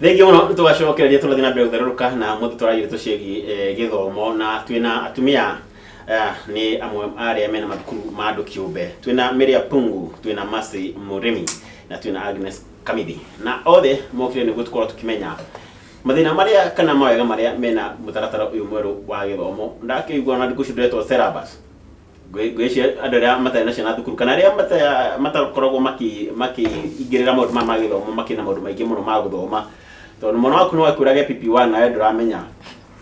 Thengiũ mũno, tũgacokereria tũrathiĩ na mbere gũtherũrũka na mũthĩ tũraria tũciĩgiĩ gĩthomo na twĩna atumia nĩ amwe arĩa mena mathukuru ma andũ kĩũmbe. Twĩna Mĩrĩa Pungu, twĩna Mercy Mũrĩmi na twĩna Agnes Kamithi, na othe mokire nĩguo tũkorwo tũkĩmenya mathĩna marĩa kana mawega marĩa mena mũtaratara ũyũ mwerũ wa gĩthomo. Ndakĩigua na thikũ ici ndĩretwo syllabus. Ngwĩciria andũ arĩa matarĩ na ciana thukuru kana arĩa matakoragwo makĩingĩrĩra maũndũ maya ma gĩthomo makĩrĩ na maũndũ maingĩ mũno ma gũthoma, tondũ mwana waku no akwĩrage PP1 nawe ndũramenya.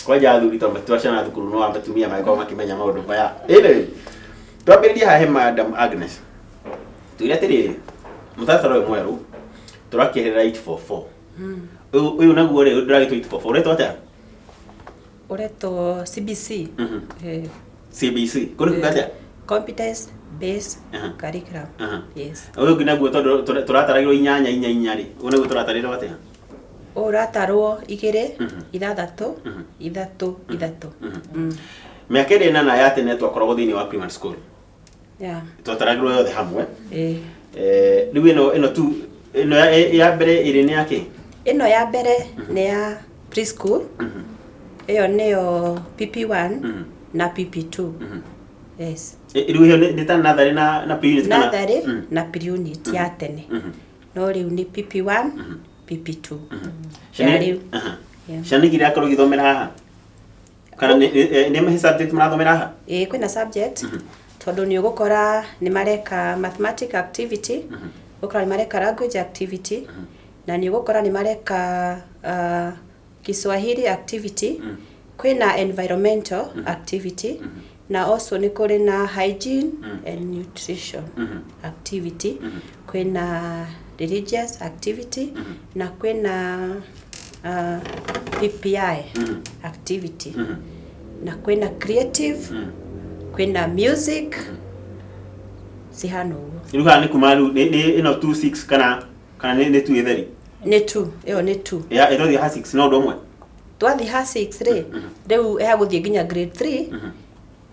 Kwanja athuri, tondũ matitwara ciana thukuru, no atumia mangĩkorwo makĩmenya maũndũ maya. Anyway, twambĩrĩrie haha he Madam Agnes. Tuire atĩrĩrĩ, mũtaratara ũyũ mwerũ tũrakĩeherera 844. Ũyũ naguo rĩ, ndũragĩtwo 844, ũretwo atĩa? Ũretwo CBC. CBC kũrĩ kuga atĩa? Competence Based Curriculum. Yes. Ũyũ ũngĩ naguo, tondũ tũrataragĩrwo inyanya inya inya rĩ, ũyũ naguo tũratarĩrwo atĩa? Ũratarwo igĩrĩ, ithathatũ, ithatũ, ithatũ. Mĩaka ĩrĩa ĩnana ya tene twakoragwo thĩinĩ wa primary school, twataragĩrwo yothe hamwe. Rĩu ĩno tu ĩno ya mbere ĩrĩ nĩ ya kĩ? Ĩno ya mbere nĩ ya preschool. Ĩyo nĩyo PP1 na PP2. Yes. Rĩu ĩyo nĩ ta natharĩ na pre-unit kana? Natharĩ na pre-unit ya tene. No rĩu nĩ PP1, PP2. Ciana Ya rĩu. Ciana igĩrĩ akorwo igĩthomera haha kana nĩ subject marathomera haha? Ĩĩ, kwĩna subject, tondũ nĩ ũgũkora nĩ mareka mathematic activity, ũgũkora nĩ mareka language activity, na nĩ ũgũkora nĩ mareka Kiswahili activity, kwĩna environmental activity, na also nĩ kũrĩ na hygiene and nutrition activity, kwĩna religious activity, na kwĩna PPI activity, na kwĩna creative, kwĩna music, cihana ũguo. Rĩu haha nĩ kuma rĩu nĩ ĩno 26 kana nĩ 2 ĩtheri? Nĩ 2, ĩyo nĩ 2. Ya ĩtothiĩ ha 6 no ũndũ ũmwe. Twathiĩ ha 6 rĩ, rĩu ĩhagũthiĩ nginya grade 3,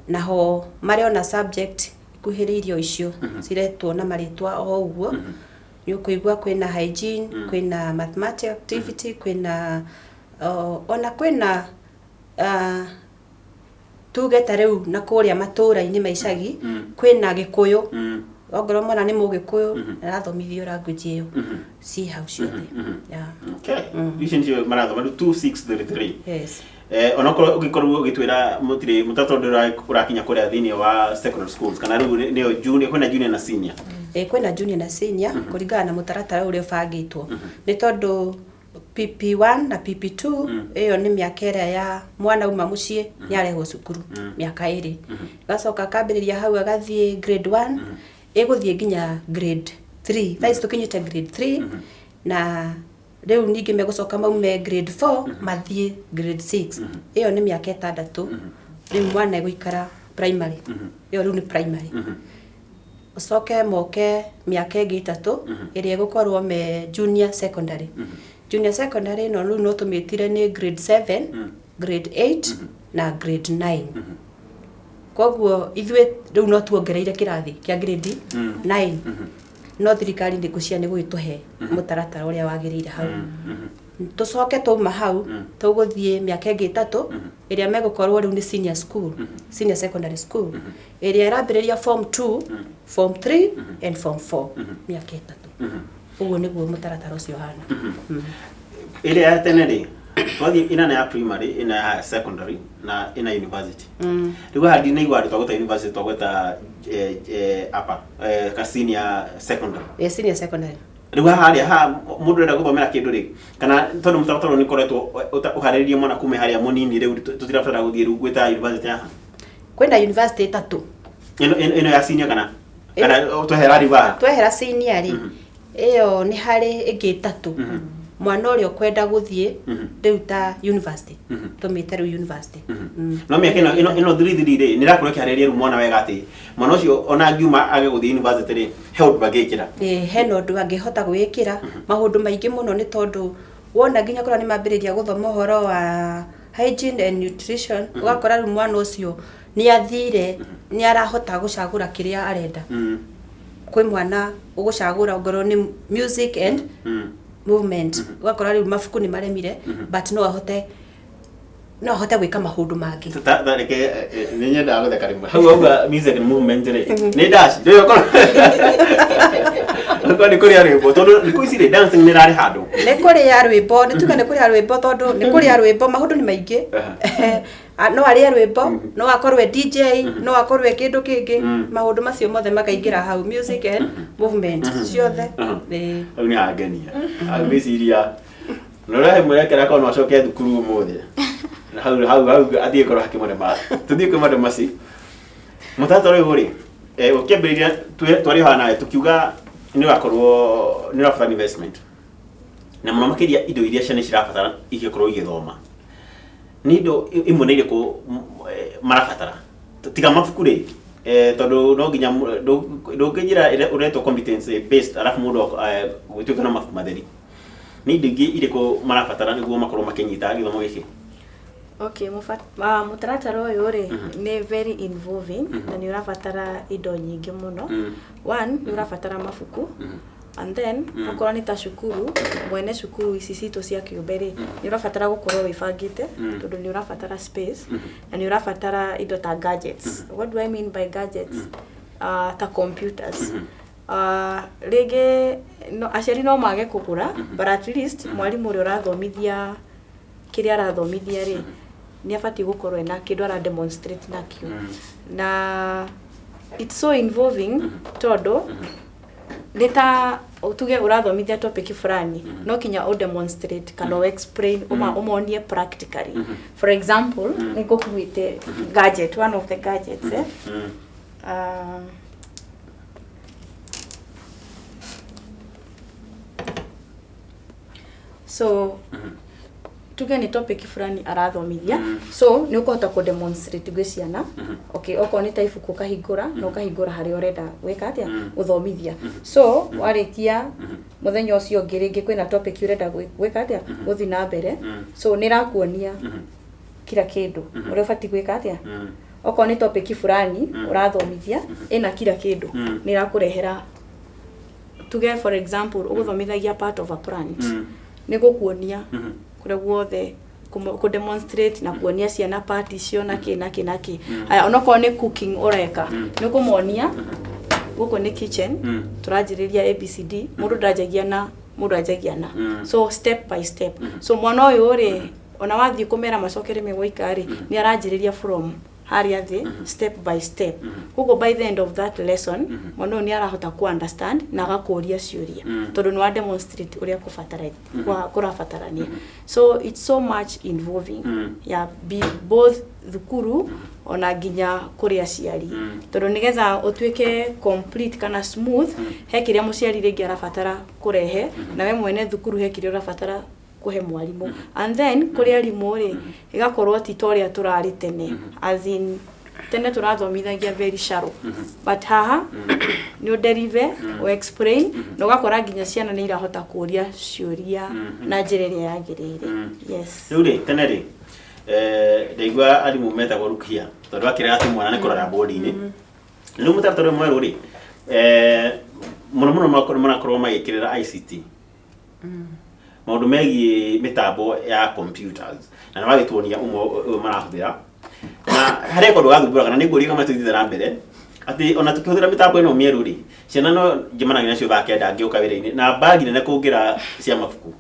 naho marĩ ona subject ikuhĩrĩirie o icio ciretwo na marĩtwa o ũguo. Nĩ ũkũigua kwĩna hygiene, kwĩna mathematics activity, kwĩna ona kwĩna tuge ta rĩu na kũrĩa matũũra-inĩ ma icagi kwĩna Gĩkũyũ. Ongorwo mwana nĩ Mũgĩkũyũ, arathomithio language ĩyo, ciĩ hau ciothe. Yeah. Okay, icio nĩcio marathoma rĩu 2 6 3 3. Yes. Onokorwo ũngĩkorwo ũgĩtwĩra mũtirĩ mũtaratara ũrakinya kũrĩa thĩinĩ wa secondary schools, kana rĩu nĩyo junior, kwĩna junior na senior? Ĩ, kwĩna junior na senior kũringana na mũtaratara ũrĩa ũbangĩtwo, nĩ tondũ PP1 na PP2 ĩyo nĩ mĩaka ĩrĩa ya mwana uma mũciĩ nĩ arehwo cukuru, mĩaka 2, gacoka akambĩrĩria hau agathiĩ grade 1, ĩgũthiĩ nginya grade 3. Thaa ici tũkinyĩte grade 3, na rĩu ningĩ megũcoka maume grade 4 mathiĩ grade 6. Ĩyo nĩ mĩaka 6 rĩu mwana egũikara primary. Ĩyo rĩu nĩ primary. Ũcoke moke mĩaka ĩngĩ 3 ĩrĩa ĩgũkorwo me junior secondary. Junior secondary ĩno rĩu no tũmĩtire nĩ grade 7, grade 8 na grade 9. Koguo ithuĩ rĩu no tuongereire kĩrathi kĩa grade 9, no thirikari nĩ ngũcia nĩ gũgĩtũhe mũtaratara ũrĩa wagĩrĩire hau. Tũcoke twauma hau tũgũthiĩ mĩaka ĩngĩ 3 ĩrĩa megũkorwo rĩu nĩ senior school, senior secondary school, ĩrĩa ĩrambĩrĩria form 2, form 3 and form 4, mĩaka 3. Ũguo nĩguo mũtaratara ũcio ũhana. Ĩrĩa ya tene rĩ, twathiĩ ĩna nĩ ya primary, ĩna ya secondary na ĩna university. Rĩu haha ndinaigua andũ twagweta university, twagweta upper ka senior secondary. Senior secondary. Rĩu haha harĩa haha mũndũ ũrenda gũthomera kĩndũ rĩ, kana tondũ mũtaratara ũyũ nĩ ũkoretwo ũharĩrĩirie mwana kuma harĩa mũnini, rĩu tũtirabatara gũthiĩ rĩu gwĩta university haha? Kwĩna university ĩtatũ. Ĩno ya senior kana twehera rĩu haha? Twehera senior rĩ, ĩyo nĩ harĩ ĩngĩ ĩtatũ. Mwana ũrĩa ũkwenda gũthiĩ rĩu ta university, tũmĩte rĩu university. No mĩaka ĩno 3 3 rĩ, nĩ ĩrakorwo ĩkĩharĩrĩria rĩu mwana wega atĩ mwana ũcio ona angiuma age gũthiĩ university rĩ, he ũndũ angĩkĩra. Ĩĩ, hena ũndũ angĩhota gwĩkĩra maũndũ maingĩ mũno, nĩ tondũ wona nginya korwo nĩ mambĩrĩria gũthoma ũhoro wa hygiene and nutrition, ũgakora rĩu mwana ũcio nĩ athire nĩ arahota gũcagũra kĩrĩa arenda. Kwĩ mwana ũgũcagũra ongorwo nĩ music and Movement, ũgakora rĩu mabuku nĩ maremire, but no ahote gwĩka maũndũ mangĩ. Ta reke nĩ nyendaga gũtheka rĩmwe hau auga music and movement rĩ, nĩ dash ndĩyo korwo nĩ kũrĩa rwĩmbo, tondũ thikũ ici rĩ, dancing nĩ ĩrarĩ handũ. Nĩ kũrĩa rwĩmbo, nĩ tuge nĩ kũrĩa rwĩmbo, tondũ nĩ kũrĩa rwĩmbo maũndũ nĩ maingĩ. Ah, no arĩe rwĩmbo, no akorwo e DJ, no akorwo e kĩndũ kĩngĩ. Maũndũ macio mothe makaingĩra hau, music and movement ciothe. Ĩĩ. Hau nĩ hangenia ngwĩciria na ũrĩa mwĩrekera korwo no acoke thukuru ũmũthĩ na hau athiĩ korwo hakĩmũrema. Tũthiĩ kwĩ Madam Mercy. Mũtaratara ũyũ rĩ, ũkĩambĩrĩria twarĩ haha nawe tũkiuga nĩ ũrakorwo nĩ ũrabatara investment, na mũno makĩria indo iria ciana cirabatara igĩkorwo igĩthoma. Nĩ indo imwe nĩ irĩkũ marabatara tiga mabuku rĩ? Tondũ no nginya ndũngĩnjĩra ĩrĩa ũretwo competence based arabu mũndũ gũtuĩka na mabuku matheri. Nĩ indo ingĩ irĩkũ marabatara nĩguo makorwo makĩnyita gĩthomo gĩkĩ? Okay, mũtaratara ũyũ rĩ, nĩ very involving na nĩ ũrabatara indo nyingĩ mũno. One, nĩ ũrabatara mabuku, and then okorwo nĩ ta cukuru, mwene cukuru ici citũ cia kĩũmbe rĩ, nĩ ũrabatara gũkorwo wĩbangĩte, tondũ nĩ ũrabatara space na nĩ ũrabatara indo ta gadgets. What do I mean by gadgets? Ta computers. Rĩngĩ no, aciari no mage kũgũra, but at least mwarimũ ũrĩa ũrathomithia kĩrĩa arathomithia rĩ, nĩ abatiĩ gũkorwo ena kĩndũ ara demonstrate nakĩo. Na it's so involving, tondũ nĩ ta tuge ũrathomithia topic fulani, no kinya ũ demonstrate kana ũ explain, ũmonie practically. For example, nĩ ngũkuĩte gadget, one of the gadgets, eh? So tuge nĩ topic fulani arathomithia, so nĩ ũkũhota kũ demonstrate gwĩ ciana. Okay, okorwo nĩ ta ibuku, ũkahingũra na ũkahingũra harĩa ũrenda gwĩka atĩa, gũthomithia. So warĩkia mũthenya ũcio ũngĩ, rĩngĩ kwĩna topic ũrenda gwĩka atĩa, gũthiĩ na mbere, so nĩ ĩrakuonia kila kĩndũ ũrĩa ũbatiĩ gwĩka atĩa. Okorwo nĩ topic fulani ũrathomithia, ĩna kila kĩndũ, nĩ ĩrakũrehera. Tuge for example ũgũthomithagia part of a plant, nĩ gũkuonia kũrĩa guothe kũ demonstrate na kuonia ciana part icio na kĩ na kĩ na kĩ. Aya, onokorwo nĩ cooking ũreka, nĩ ũkũmonia gũkũ nĩ kitchen, tũranjĩrĩria ABCD. Mũndũ ndanjagia na mũndũ anjagia na so step by step. So mwana ũyũ rĩ, ona wathiĩ kũmera macokere megũikara rĩ, nĩ aranjĩrĩria from harĩa thĩ, step by step. Koguo by the end of that lesson, mwana ũyũ nĩ arahota ku understand na agakũria ciũria, tondũ nĩ wa demonstrate ũrĩa kũrabatarania. So it's so much involving, yeah, be both thukuru ona nginya kũrĩ aciari, tondũ nĩgetha ũtuĩke complete kana smooth, he kĩrĩa mũciari rĩngĩ arabatara kũrehe, na we mwene thukuru he kĩrĩa ũrabatara kũhe mwarimũ. And then kũrĩ arimũ rĩ, ĩgakorwo ti ta ũrĩa tũrarĩ tene, as in tene tũrathomithagia very shallow, but haha nĩ ũderive, ũ explain na ũgakora nginya ciana nĩ irahota kũria ciũria na njĩra ĩrĩa yagĩrĩire. Yes. Rĩu rĩ, tene rĩ, ndaigua arimũ metagwo rukia, tondũ akĩrega atĩ mwana nĩ kũrora bodi-inĩ. Rĩu mũtaratara ũyũ mwerũ rĩ, mũno mũno marakorwo magĩkĩrĩra ICT, maũndũ megiĩ mĩtambo ya computers, na nĩ wagĩtuonia ũmwe ũyũ marahũthĩra, na harĩa kũndũ gathumbũraga, na nĩ ngũria kama tũthiĩte na mbere atĩ ona tũkĩhũthĩra mĩtambo ĩno mĩerũ rĩ, ciana no njemanagia nacio thaa 9 ngĩũka wĩra-inĩ na bagi nene kũngĩra cia mabuku.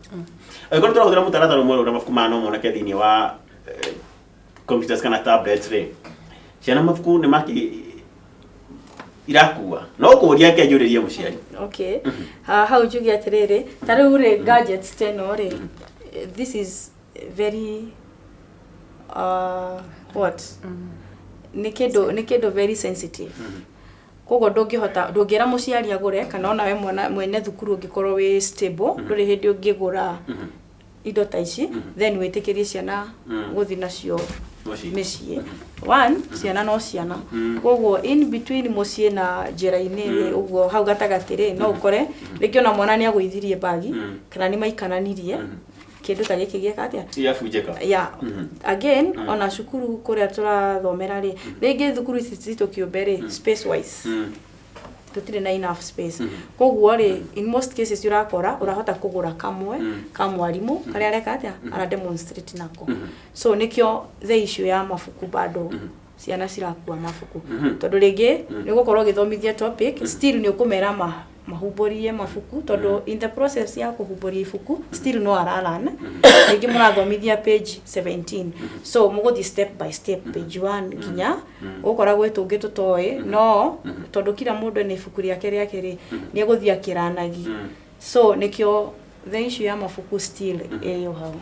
Angĩkorwo tũrahũthĩra mũtaratara mwerũ ũrĩa mabuku maya no moneke thĩinĩ wa computers kana tablets rĩ, ciana mabuku nĩ maki irakua? No kũria ke njũrĩrie mũciari. Okay, ha hau njuge atĩrĩrĩ, ta rĩu rĩ, gadgets ta ĩno rĩ, this is very what, nĩ kĩndũ very sensitive. Koguo ndũngĩhota, ndũngĩra mũciari agũre, kana ona we mwana mwene thukuru ũngĩkorwo wĩ stable, ndũrĩ hĩndĩ ũngĩgũra indo ta ici then wĩtĩkĩrie ciana gũthiĩ nacio mũciĩ. Mĩciĩ, one, ciana no ciana. Koguo in between mũciĩ na njĩra-inĩ rĩ, ũguo hau gatagatĩ rĩ, no ũkore rĩngĩ ona mwana nĩ agũithirie bagi, kana nĩ maikananirie kĩndũ ta gĩkĩ gĩeka atĩa, Iyabunjĩka. Yeah. Again, ona cukuru kũrĩa tũrathomera rĩ, rĩngĩ thukuru ici citũ kĩũmbe rĩ, space wise, Tũtirĩ na enough space. Koguo rĩ, in most cases ũrakora ũrahota kũgũra kamwe ka mwarimũ karĩa areka atĩa, ara demonstrate nako. So nĩkĩo the issue ya mabuku, bado ciana cirakua mabuku, tondũ rĩngĩ nĩ ũgũkorwo ũgĩthomithia topic, still nĩ ũkũmera mahumbũrie mabuku, tondũ in the process ya kũhumbũria ibuku still no ararana. Rĩngĩ mũrathomithia page 17, so mũgũthiĩ step by step, page 1 nginya ũgũkora gwĩ tũngĩ tũtoĩ, no tondũ kila mũndũ ena ibuku rĩake rĩake rĩ, nĩ egũthiĩ akĩranagi. So nĩkĩo the issue ya mabuku still ĩyo hau.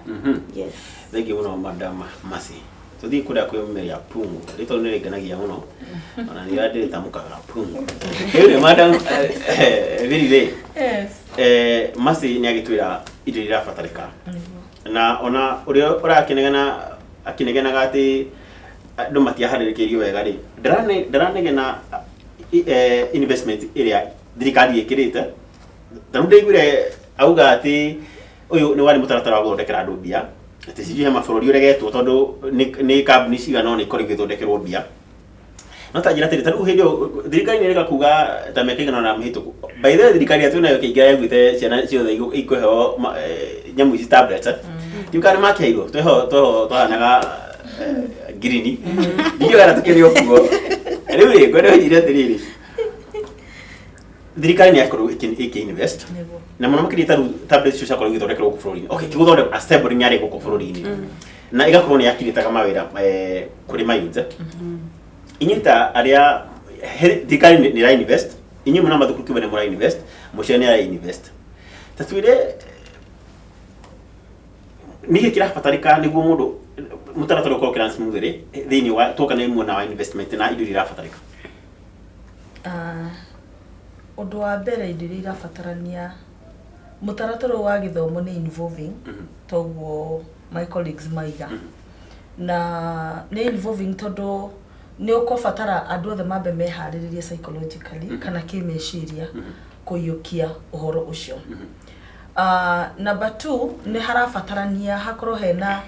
Yes. Thengiũ mũno, Madam Mercy. Tũthiĩ kũrĩa kwĩ Mary Pungu. Rĩtwa nĩ rĩngenagia mũno, ona nĩ ũrĩa ndĩrĩtamũkaga, Pungu. Rĩu rĩ, Madam Mary rĩ, Yes. Mercy nĩ agĩtwĩra indo iria irabatarĩka, na ona ũrĩa ũrakĩnegena, akĩnegenaga atĩ andũ matiaharĩrĩkĩirio wega rĩ, ndaranegena investment ĩrĩa thirikari ĩkĩrĩte. Ta rĩu ndaiguire auga atĩ ũyũ nĩ warĩ mũtaratara wa gũthondekera andũ mbia, atĩ sijui he mabũrũri ũregetwo tondũ nĩ kambuni cigana ũna ikoragwo igĩthondekerwo mbia. No ta njĩra atĩrĩ, ta rĩu hĩndĩ ĩyo thirikari nĩ ĩrega kuga ta mĩaka ĩigana ũna mĩhĩtũku, by the way, thirikari ĩrĩa twĩnayo ĩkĩingĩra yaugĩte ciana ciothe ikũheo nyamũ ici, tablets. Ndiũĩ kana nĩ makĩheirwo. Tweho twahanaga ngirini, ndiũĩ kana tũkĩrĩ o kuo rĩu rĩ. Ngwenda ũnjĩre atĩrĩrĩ, thirikari nĩ yakorwo ĩkĩ invest na mũno makĩria ta rĩu tablet icio ciakorwo igĩthondekerwo gũkũ bũrũri-inĩ. Okay, ti gũthondekwo, assembly nĩ yarĩ gũkũ bũrũri-inĩ, na ĩgakorwo nĩ yakirĩtaga mawĩra kũrĩ mayouth. Inyuĩ ta arĩa thirikari nĩ ĩra invest, inyuĩ mũna mathukuru kĩũmbe nĩ mũra invest, mũciari nĩ ara invest, ta twĩre nĩkĩ kĩrabatarĩka nĩguo mũndũ mũtaratara ũkorwo ũkĩrun smoothly thĩinĩ wa twoka nĩ mwena wa investment na indo iria irabatarĩka? Ah, ũndũ wa mbere, indo iria irabatarania, mũtaratara ũyũ wa gĩthomo nĩ involving, toguo my colleagues maiga, na nĩ involving tondũ nĩ ũkũbatara andũ othe mambe meharĩrĩrie psychologically kana kĩmeciria kũiyũkia ũhoro ũcio. Number two, nĩ harabatarania hakorwo hena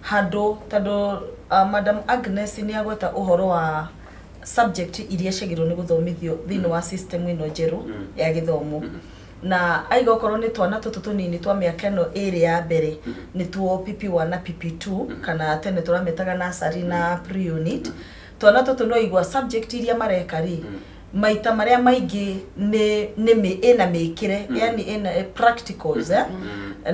handũ, tondũ Madam Agnes nĩ agweta ũhoro wa subject iria ciagĩrĩirwo nĩ gũthomithio thĩinĩ wa system ĩno njerũ ya gĩthomo, na aiga okorwo nĩ twana tũtũ tũnini twa mĩaka ĩno ĩrĩ ya mbere, nĩtuo PP1 na PP2, kana tene tũrametaga nursery na pre-unit. Twana tũtũ no igua subject iria mareka rĩ, maita marĩa maingĩ nĩ ĩna mĩkĩre, yani ĩna practicals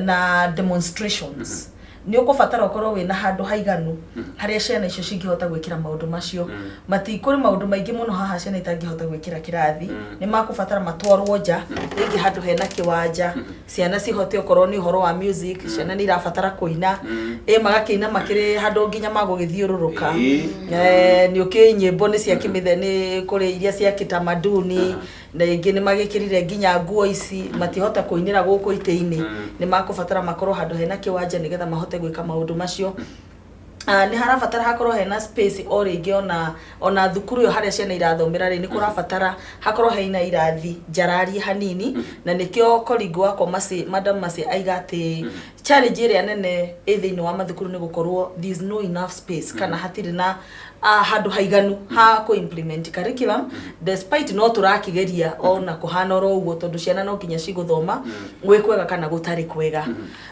na demonstrations. Nĩ ũkũbatara ũkorwo wĩna handũ haiganu harĩa ciana icio cingĩhota gwĩkĩra maũndũ macio. Mati kũrĩ maũndũ maingĩ mũno haha ciana itangĩhota gwĩkĩra kĩrathi, nĩ makũbatara matwarwo nja, rĩngĩ handũ hena kĩwanja, ciana cihote, okorwo nĩ ũhoro wa music, ciana nĩ irabatara kũina, ĩ magakĩina makĩrĩ handũ nginya magũgĩthiũrũrũka. Nĩ ũkĩũĩ nyĩmbo nĩ cia kĩmĩthe, nĩ kũrĩ iria cia kĩtamaduni, na ingĩ nĩ magĩkĩrire nginya nguo ici, matihota kũinĩra gũkũ itĩ-inĩ. Nĩ makũbatara makorwo handũ hena kĩwanja nĩgetha mahote gwĩka maũndũ macio. Ah, nĩ harabatara hakorwo hena space o rĩngĩ, ona thukuru ĩyo harĩa ciana irathomera rĩ, nĩ kũrabatara hakorwo hena irathi njararie hanini, na nĩkĩo colleague wakwa Mercy, Madam Mercy, aiga atĩ challenge ĩrĩa nene ĩ thĩinĩ wa mathukuru nĩ gũkorwo there is no enough space, kana hatirĩ na handũ haiganu ha kũ implement curriculum, despite no tũrakĩgeria ona kũhana oro ũguo, tondũ ciana no nginya cigũthoma gwĩ kwega kana gũtarĩ kwega.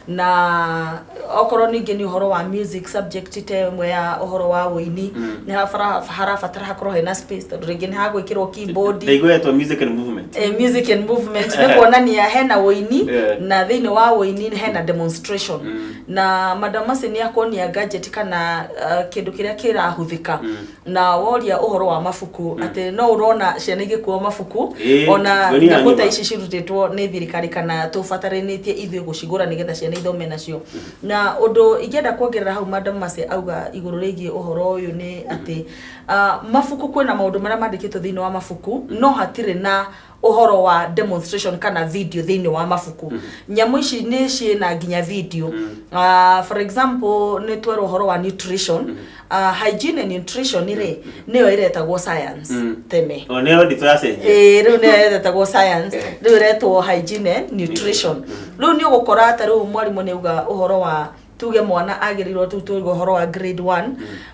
Na okorwo ningĩ nĩ ũhoro wa music subject, ta ĩmwe ya ũhoro wa ũini, nĩ harabatara hakorwo hena space, tondũ rĩngĩ nĩ hagwĩkĩrwo keyboard. Ndaigua yetwo music and movement. Music and movement nĩ kuonania hena ũini, na thĩinĩ wa ũini hena demonstration, na Madam Mercy nĩ akuonia gadget kana kĩndũ kĩrĩa kĩrahũthĩka. Na woria ũhoro wa mabuku, atĩ no ũrona ciana igĩkua mabuku, ona ngũnia nyamũ ta ng'ima. Ici cirutĩtwo nĩ thirikari kana tũbataranĩtie ithuĩ gũcigũra nĩgetha ciana ithome nacio. Na ũndũ ingĩenda kuongerera hau Madam Mercy auga igũrũ rĩgiĩ ũhoro ũyũ nĩ atĩ mabuku, kwĩna maũndũ marĩa mandĩkĩtwo thĩinĩ wa mabuku, no hatirĩ na ũhoro wa demonstration kana video thĩinĩ wa mabuku. Nyamũ ici nĩ ciĩna nginya video. For example, nĩ twerwo ũhoro wa nutrition, hygiene and nutrition rĩ, nĩyo ĩretagwo science tene. O nĩyo nditũ yacenjia. Ĩĩ, rĩu nĩyo ĩretagwo science, rĩu ĩretwo hygiene and nutrition. Rĩu nĩ ũgũkora ta rĩu mwarimũ nĩ auga ũhoro wa Tuge mwana agĩrĩirwo, tuge ũhoro wa grade 1,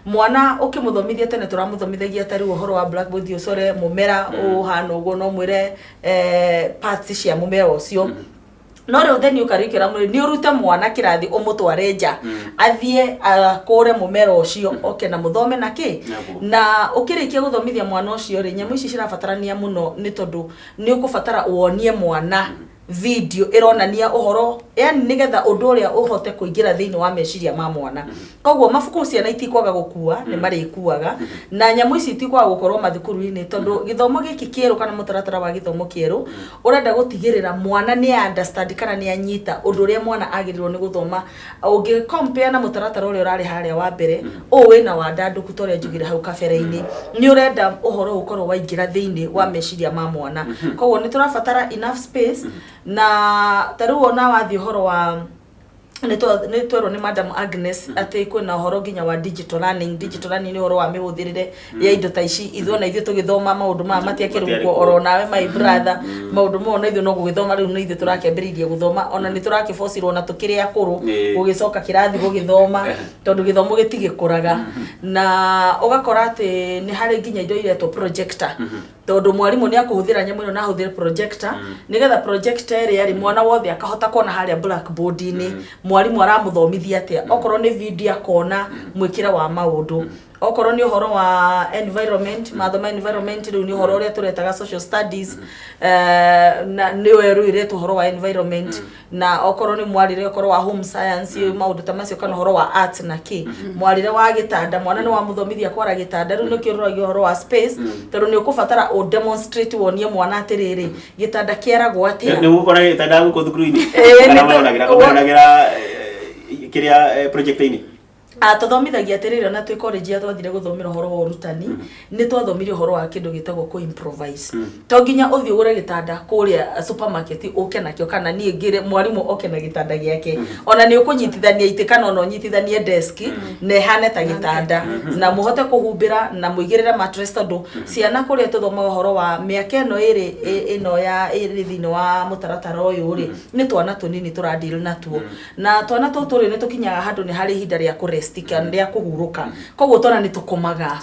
mwana ũkĩmũthomithia tene tũramũthomithagia ta rĩu ũhoro wa blackboard, ũcore mũmera ũhana ũguo, no mwĩre parts cia mũmera ũcio. No rĩu the new curriculum rĩ, nĩ ũrute mwana kĩrathi, ũmũtware nja, athiĩ akũre mũmera ũcio, oke na mũthome na kĩ. Naguo. Na ũkĩrĩkia gũthomithia mwana ũcio rĩ, nyamũ ici cirabatarania mũno, nĩ tondũ nĩ ũkũbatara wonie mwana video ĩronania ũhoro, yani nĩgetha ũndũ ũrĩa ũhote kũingĩra thĩinĩ wa meciria ma mwana. Koguo mabuku ciana itikwaga gũkua, nĩ marĩkuaga, na nyamũ ici itikwaga gũkorwo mathukuru-inĩ, tondũ gĩthomo gĩkĩ kĩerũ kana mũtaratara wa gĩthomo kĩerũ ũrenda gũtigĩrĩra mwana nĩ understand kana nĩ anyita ũndũ ũrĩa mwana agĩrĩirwo nĩ gũthoma. Ũngĩ compare na mũtaratara ũrĩa ũrarĩ harĩa wa mbere, ũũ wĩna wandandũku, ta ũrĩa njugire hau kabere-inĩ, nĩ ũrenda ũhoro ũkorwo waingĩra thĩinĩ wa meciria ma mwana. Koguo nĩ tũrabatara enough space. Na ta rĩu ona wathiĩ ũhoro wa nĩ twerwo nĩ Madam Agnes atĩ kwĩna ũhoro nginya wa digital learning. Digital learning nĩ ũhoro wa mĩhũthĩrĩre ya indo ta ici. Ithuĩ ona ithuĩ tũgĩthoma maũndũ maya matiakĩrĩ Matiarĩ kuo. kuo. Oro nawe, my brother, maũndũ maya ona ithuĩ no gũgĩthoma rĩu nĩ ithuĩ tũrakĩambĩrĩirie gũthoma, ona nĩ tũrakĩbocirwo na tũkĩrĩ akũrũ gũgĩcoka kĩrathi gũgĩthoma, tondũ gĩthomo gĩtigĩkũraga. Na ũgakora atĩ nĩ harĩ nginya indo iretwo projector, tondũ mwarimũ nĩ akũhũthĩra nyamũ ĩno na ahũthĩre projector, nĩgetha projector ĩrĩa rĩ, mwana wothe akahota kuona harĩa blackboard-inĩ mwarimũ aramũthomithia atĩa. Okorwo nĩ video, akona mwĩkĩre wa maũndũ. Okorwo nĩ ũhoro wa environment, mathoma environment, rĩu nĩ ũhoro ũrĩa tũretaga social studies, na nĩwe rĩu ĩretwo ũhoro wa environment. Na okorwo nĩ mwarĩre, okorwo wa home science, maũndũ ta macio, kana ũhoro wa art na kĩ, mwarĩre wa gĩtanda, mwana nĩ wamũthomithia kwara gĩtanda. Rĩu nĩkĩo ũroragia ũhoro wa space, tondũ nĩ ũkũbatara ũ demonstrate, wonie mwana atĩrĩrĩ, gĩtanda kĩaragwo atĩa. Nĩ gũkora gĩtanda gũkũ thukuru-inĩ Ĩĩ, kana monagĩra kĩrĩa project-inĩ? Ah, tũthomithagia atĩrĩrĩ, ona twĩ college ya twathire gũthomera ũhoro wa ũrutani, nĩ twathomire ũhoro wa kĩndũ gĩtagwo kũ improvise. To nginya ũthiĩ ũgũre gĩtanda kũrĩa supermarket ũke nakĩo, kana niĩ ngĩre mwarimũ oke na gĩtanda gĩake. Ona nĩ ũkũnyitithania itĩ, kana ona ũnyitithanie desk na ĩhane ta gĩtanda, na mũhote kũhumbĩra na mũigĩrĩre mattress, tondũ ciana kũrĩa tũthomaga ũhoro wa mĩaka ĩno ĩrĩ ĩno ya ĩrĩ thĩinĩ wa mũtaratara ũyũ rĩ, nĩ twana tũnini tũradeal natuo. Na twana tũtũ rĩ, nĩ tũkinyaga handũ nĩ harĩ ihinda rĩa kũrest kana rĩa kũhurũka, koguo twana nĩ tũkomaga.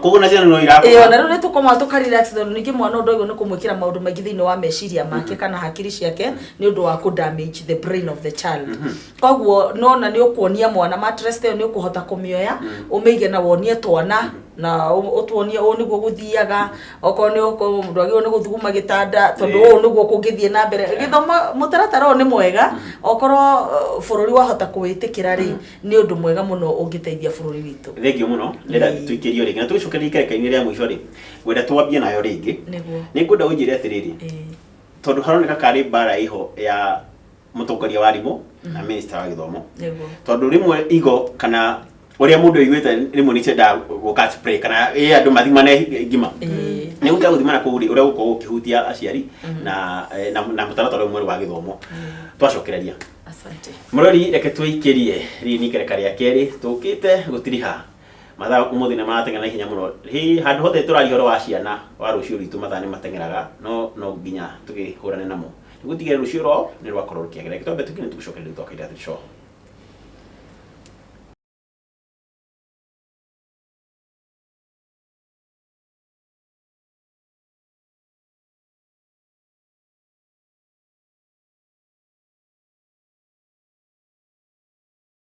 Koguo na ciana no Ĩyo irakoma. Na rĩu nĩ tũkomaga tũka relax, tondũ ningĩ mwana ũndũ ũyũ nĩ kũmwĩkĩra maũndũ maingĩ thĩinĩ wa meciria make kana hakiri ciake, nĩ ũndũ wa kũ damage the brain of the child. Koguo nona nĩ ũkuonia mwana mattress ĩyo, nĩ ũkũhota kũmĩoya, ũmĩige na wonie twana na ũtuonie ũũ nĩguo gũthiaga. Okorwo nĩ ndwagĩrĩirwo nĩ gũthuguma gĩtanda, tondũ ũũ nĩguo kũngĩthiĩ na mbere gĩthomo. Mũtaratara ũyũ nĩ mwega, okorwo bũrũri wahota kũwĩtĩkĩra rĩ, nĩ ũndũ mwega mũno ũngĩteithia bũrũri witũ. Thengiũ mũno. Ndĩrenda tũikĩrio rĩngĩ na tũgĩcokeria ikereka-inĩ rĩa mũico rĩ, ngwenda twambie nayo rĩngĩ. Nĩguo. Nĩ ngwenda ũnjĩre atĩrĩrĩ, tondũ haroneka karĩ mbara ĩho ya mũtongoria wa arimũ na minister wa gĩthomo, tondũ rĩmwe igo kana ũrĩa mũndũ aiguĩte rĩmwe nĩ ciendaga gũ catch prey, kana ĩ andũ mathimane ngima. Nĩ gũkĩra gũthimana kũu rĩ, ũrĩa gũkorwo gũkĩhutia aciari na mũtaratara ũyũ mwerũ wa gĩthomo twacokereria. Asante. Mũrori, reke twĩikĩrie rĩrĩ nĩ ikereka rĩa kerĩ tũkĩte gũtiriha mathaa. Ũmũthĩ nĩ marateng'era na ihenya mũno. Hĩ, handũ hothe tũraria ũhoro wa ciana, wa rũciũ rwitũ, mathaa nĩ mateng'eraga, no nginya tũkĩhũrane namo nĩguo tigĩrĩra rũciũ rwao nĩ rwakorwo rũkĩagĩra. Reke twambe tũkine, tũgĩcokereria twakaira show.